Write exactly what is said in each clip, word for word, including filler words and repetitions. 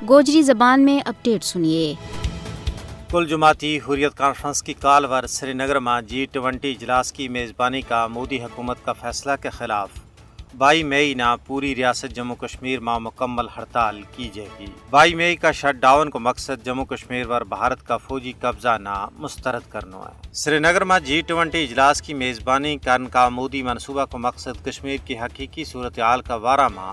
گوجری زبان میں اپڈیٹ سنیے۔ کل جماعتی حریت کانفرنس کی کال ور سری نگر ما جی ٹوئنٹی اجلاس کی میزبانی کا مودی حکومت کا فیصلہ کے خلاف بائی مئی نا پوری ریاست جموں کشمیر ما مکمل ہڑتال کی جائے گی۔ بائی مئی کا شٹ ڈاؤن کو مقصد جموں کشمیر ور بھارت کا فوجی قبضہ نا مسترد کرنو ہے۔ سری نگر ما جی ٹوئنٹی اجلاس کی میزبانی کرن کا مودی منصوبہ کو مقصد کشمیر کی حقیقی صورتحال کا وارہ ما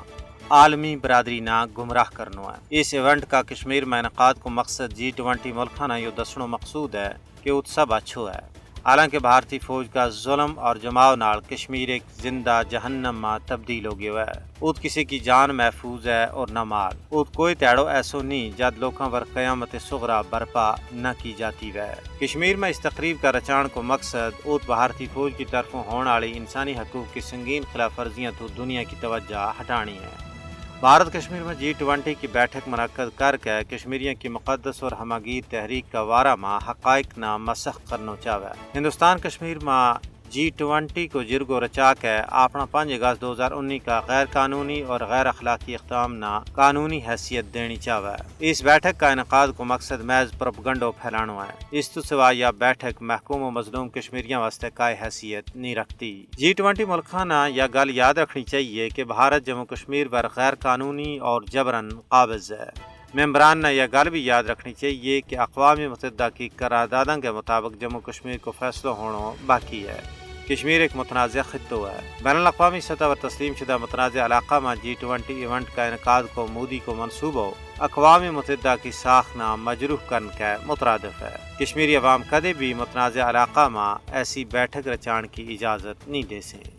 عالمی برادری نا گمراہ کرنو ہے۔ اس ایونٹ کا کشمیر ما انعقاد کو مقصد جی ٹوئنٹی ملکاں نا یوہ دسنو مقصود ہے کہ ات سب اچھو ہے۔ حالانکہ بھارتی فوج کا ظلم اور جماؤ نال کشمیر ایک زندہ جہنم ما تبدیل ہو گیو ہے۔ ات کسے کی جان محفوظ ہے اور نہ مال۔ ات کوئی تیڑو ایسو نہیں جد لوکاں ور قیامت صغری برپا نہ کی جاتی وے۔ کشمیر ما اس تقریب کا رچان کو مقصد ات بھارتی فوج کی طرفوں ہون آلی انسانی حقوق کی سنگین خلاف ورزیاں تو دنیا کی توجہ ہٹانی ہے۔ بھارت کشمیر ما جی ٹوئنٹی کی بیٹھک منعقد کر کے کشمیریاں کی مقدس اور ہماگیر تحریک کا وارہ ما حقائق نا مسخ کرنو چاہوے۔ ہندوستان کشمیر ما جی ٹوئنٹی کو جرگو رچا کے اپنا پنج اگست دو ہزار انی کا غیر قانونی اور غیر اخلاقی اقدام نا قانونی حیثیت دینی چاہوے۔ اس بیٹھک کا انعقاد کو مقصد محض پروپگنڈو پھیلانو ہے۔ اس تو سوا یا بیٹھک محکوم و مظلوم کشمیریاں واسطے کائے حیثیت نہیں رکھتی۔ جی ٹوئنٹی ملکاں نا یا گل یاد رکھنی چاہیے کہ بھارت جموں کشمیر پر غیر قانونی اور جبرن قابض ہے۔ ممبران نا یا گل بھی یاد رکھنی چاہیے کہ اقوام متحدہ کی قرارداداں کے مطابق جموں کشمیر کو فیصلو ہونو باقی ہے۔ کشمیر ایک متنازعہ خطو ہے۔ بین الاقوامی سطح پر تسلیم شدہ متنازعہ علاقہ ما جی ٹوئنٹی ایونٹ کا انعقاد کو مودی کو منصوبو اقوام متحدہ کی ساخ نا مجروح کرن کے مترادف ہے۔ کشمیری عوام کدے بھی متنازعہ علاقہ ما ایسی بیٹھک رچان کی اجازت نہیں دے سیں۔